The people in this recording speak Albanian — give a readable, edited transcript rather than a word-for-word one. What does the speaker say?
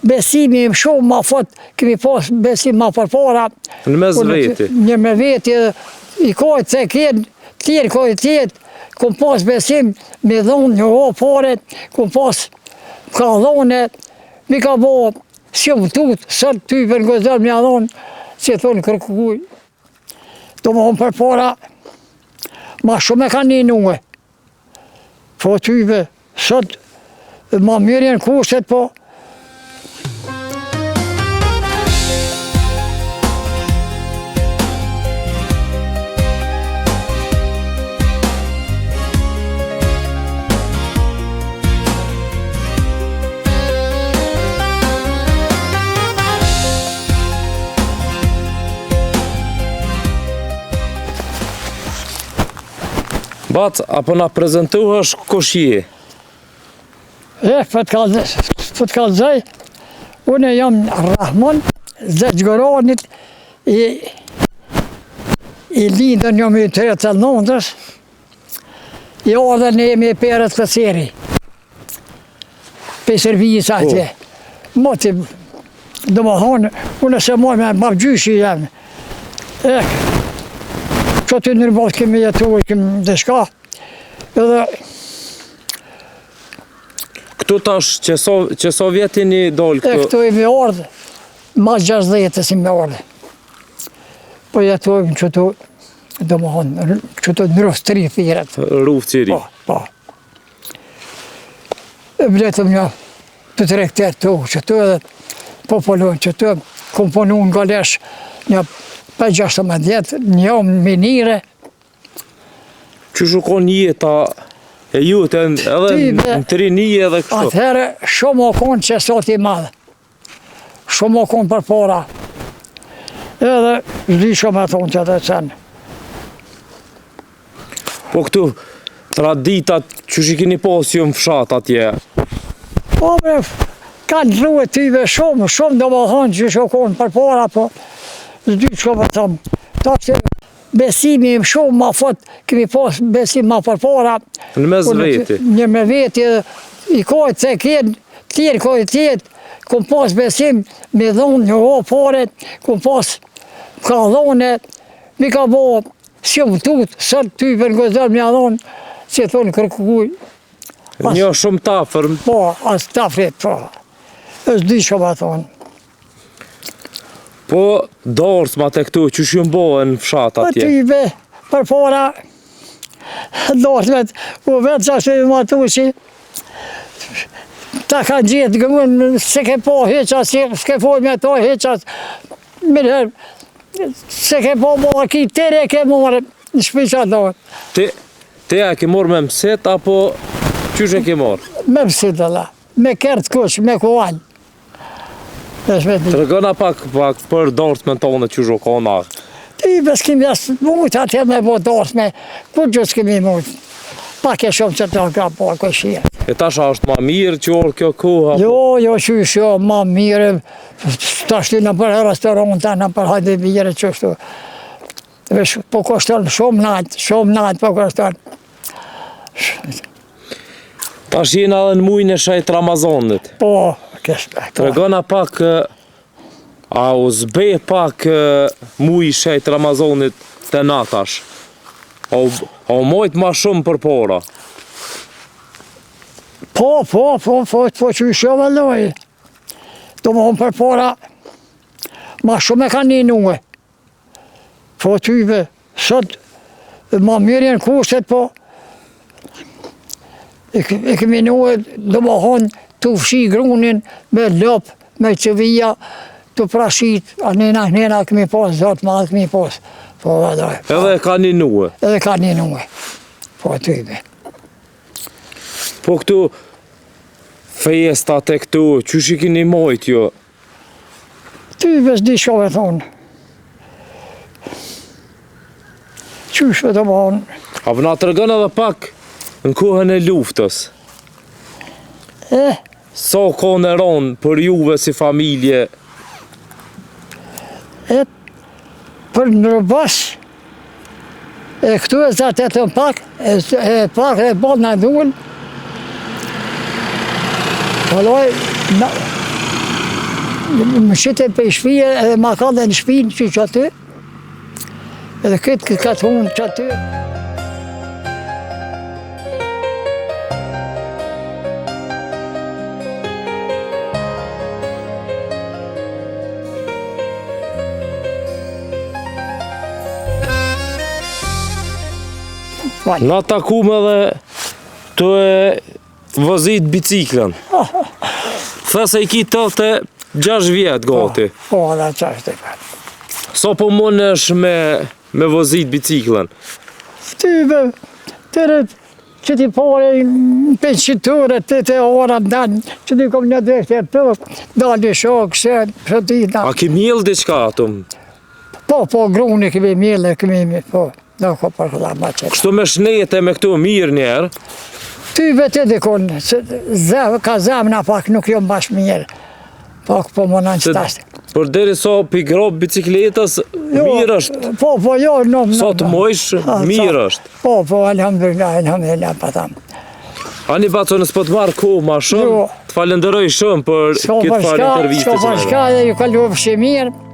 Besimi shumë ma fort, kemi pas besim ma përpara. Në mes veti. Në me veti, i kojtë se kenë, tjerë kojtë tjetë, kum pas besim, me dhonë një o pare, kum pas ka dhone, mi ka bo, si më tut, sot ty për në gëzër me dhonë, si thonë kërkuj. Domethonë përpara, ma shumë e kanë një nue. Po tybe, sot ma mirë janë kushtet, po Bac, a po na prezentohesh kush je? E, po të po të kallzoj, unë jam Rahmon, Zeq Goranit, i, i lindën jam i të të nëndës, i ardhën në jemi e perët këseri, pe Serbisë atje. Po. Moti, domethonë, unë se moj me babgjyshi jam. E, që të në rëbot kemi jetu, kemi dëshka, edhe... Këtu tash, që so, që so vjet jeni dalë këtu? E, këtu jemi ardhë, ma 60 si me ardhë. Po jetojmë qëtu, domethonë, qëtu në Rufc t'Ri thirret. Rufc i Ri. Po, po. E bletëm një të tre hektar tokë qëtu edhe po punojmë qëtu, kom punu në Golesh një 5-16 vjet, një omë minire. Qysh u konë jeta e jute edhe në të rini edhe kështu? Atëherë shumë o konë që sot i madhë. Shumë o konë përpara. Edhe s'di shumë e thonë që të qenë. Po këtu, traditat qysh i kini pas ju në fshat atje? Po bre, kanë ndrrue tybe shumë, shumë domethonë qysh o konë përpara, po s'di çka me thonë. Tash besimi shumë ma fort, kemi pas besim ma përpara. Në mes veti? Në me veti, i kojtë se kenë, tjerë kojtë tjetë, kum pas besim me dhonë një o pare, kum pas ka dhone, mi ka bo Si më tut, sot ty për në me dhonë, si thonë kërkuj. Një shumë t'afërm. Po, as t'afrit, po. S'di çka me thonë. Po, darsmat e këtu, qysh jon bo në fshat po, atje? Po, ty be, përpara, darsmet, u vetë që ashtu i matuqi, ta ka gjetë gruen, s'e ke po hiq, as s'ke folë me to hiq, as, Mirë, s'e ke po mo, a ki tërë e ke marrë në shpi që ato. Ti, ti a ke marrë me mësit, apo qysh e ke marrë? Me mësit, edhe, me kerr t'kuq, me kual. Tregona pak, pak për darsmën tonë qysh u kona. Ti, be s'kemi as mujtë atje me bo darsme, kurgjë s'kemi mujtë. Pak e shumë që të ka po, këshirë. E tash a është ma mirë që orë kjo koha? Jo, jo, qysh jo, ma mirë, Tash ti nëpër restoranta, nëpër hajde bjere qështu. Vesh, po kushton shumë nalt, shumë nalt po kushton. Tash jena edhe në mujin e shejt Ramazanit. Po, kesh. Po. Tregona pak, a u zbe pak muji i shejt Ramazanit te na tash? A u, a u mojt ma shumë përpara? Po, po, po, po, po, qysh jo vallaj. Domethonë përpara, ma shumë e kanë një nue. Po tybe, sot, ma mirë janë kushtet, po, e, e kemi nue, domethonë, tu fshi grunin me lopë, me qëvija, tu prashit, a nena, nena kemi pas, zot ma kemi pas. Po, edhe, po. Edhe ka një nue. Edhe ka një nue. Po, tybe. Po këtu, Festat e këtu, qysh i kini mojt ju? Ty be s'di çka me thonë. Qysh me të thonë? A po na tregon edhe pak në kohën e luftës? E? Sa u konë e ronë për juve si familje? E, për në rëbas, E këtu e sa të të pak, e, e pak e po në duhen. Vallaj, na... Më shite prej shpije edhe ma ka dhe në shpinë që që aty. Edhe këtë këtë ka të hunë që aty. Na takum edhe tu e vozit biciklën. Tha se i ki 86 vjet gati. Po, po, edhe qashtu e Sa po mundesh me, me vozit biciklën? Ty be, të që ti pore në penqiture, të të ora ndanë, që ti kom një dhe të dalë i shokë, se, së dita. A ki mjellë diçka atëm? Po, po, gruni kemi mjellë, kemi mjellë, po. Nuk ko për këlla ma qetë. Kështu me shnete me këtu mirë njerë? Ty vetë dikon, se zë, ka zemna pak nuk jom bash mirë. Pak po më nënë që tash. Por deri sa pi grob bicikletës, jo, mirë është. Po, po, jo, no, no. Sa të mojsh, mirë është. Po, po, alhamdulillah, alhamdulillah, pa tham. Ani baco unë s'po të marr kohë ma shumë, jo. të falenderoj shumë për këtë farë interviste. S'ka për shka dhe ju kalofshi mirë.